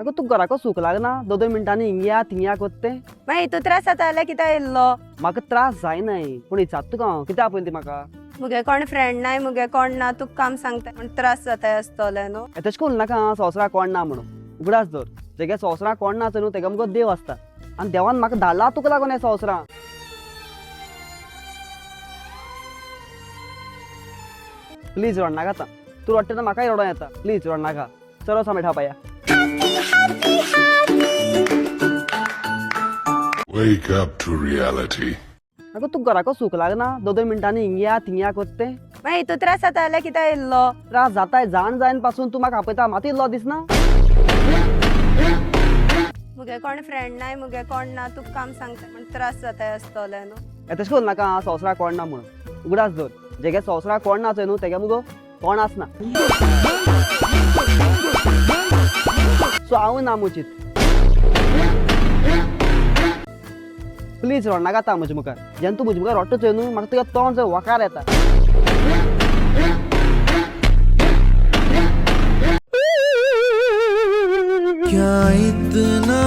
अगो तुका घराको सूख लागना दोन दोन मिनटांनी हिंग्या थिंग्या कोत्ते. मागीर तूं त्रास जाता जाल्यार कित्याक येयल्लो? म्हाका त्रास जायनाय पूण विचारता तुका हांव कित्याक आपयलें ती म्हाका? मुगे कोण फ्रेंड नाय, मुगे कोण ना, तुका काम सांगता म्हण त्रास जाता आसतले न्हू. तशें करूं नाका. संवसाराक कोण ना म्हणून उगडास दवर, जेगे संवसाराक कोण ना न्हू तेगा मुगो देव आसता आनी देवान म्हाका धाडला तुका लागून हे संवसारां. प्लीज रडनाका आतां. तूं रडटा तेन्ना म्हाकाय रडों येता. प्लीज रडनाका. चलो समेट पाया. Wake up to reality. अगो तुका घराको सूख लागना दोन दोन मिनटांनी हिंग्या थिंग्या कोत्ते. मागीर तूं त्रास जाता जाल्यार कित्याक येयल्लो? त्रास जाताय जाण जायन पासून तूं म्हाका आपयता, मात इल्लो दिसना. मुगे कोण फ्रेंड नाय, मुगे कोण ना, तुका काम सांगता म्हण त्रास जाता आसतले न्हू. तशें करूं नाका. संवसाराक कोण ना म्हणून उगडास दवर, जेगे संवसाराक कोण ना न्हू तेगे मुगो कोण आसना. सो हांव ना मुचीत. प्लीज रडनाका आतां म्हजे मुखार. जेन्ना तूं म्हजे मुखार रडटा चोय न्हू म्हाका तुगे तोंड चोय वकार येता. क्या इतना